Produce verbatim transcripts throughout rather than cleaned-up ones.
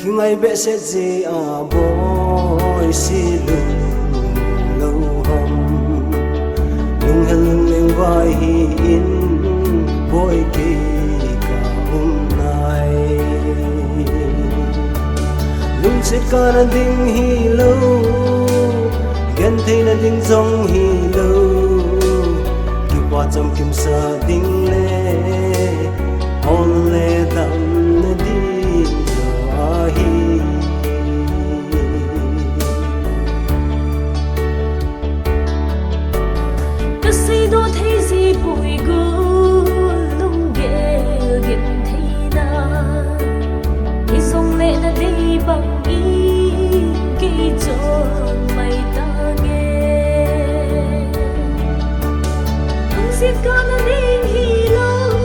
Kingai behseh jeh a boi, se lung lou ham. Lunghel lungleng vai hi in, boi kei ka um nai. Lungset kana ding hilou, genthei na ding jong hilou, kipa chamkim sa ding le, ol le damna ding jo ahi. Ka seidoh thei ji poi gul, lunggel genthei na. Hijongle na dei bang in kei chon mai tange. Lungset kana ding hilou,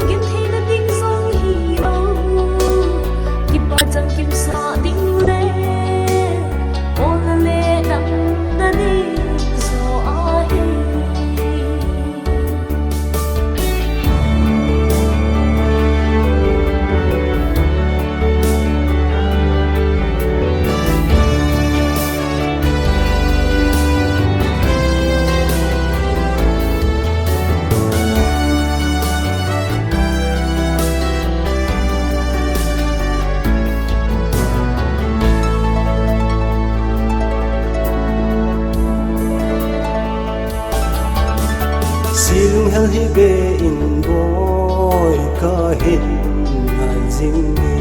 genthei na ding jong hilou, kipa chamkim sa ding le, ol le damna ding jo ahi. Se lunghel hi be in boi, ka hin ngai jing e.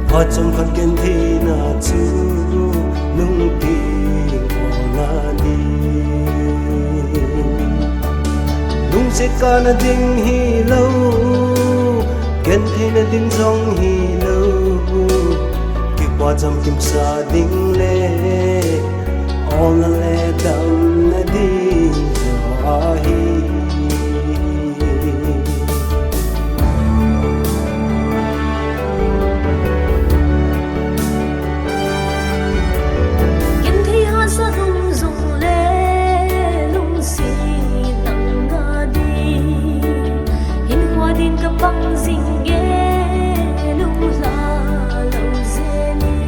Phat chomkhat genthei na chu nung ding ol na ding. Lungset kana ding hilou, genthei na ding jong hilou, kipa chamkim sa ding le, ol le damna ding jo ahi. Genthei hahsat um jongle, lungset nang a ding, hinkho din ka pang jing e, lunglha lou jeh in.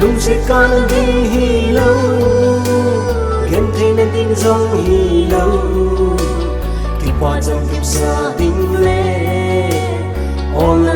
Lungset kana ding hilou, genthei na ding jong hilou, kipa chamkim sa ding le, ol na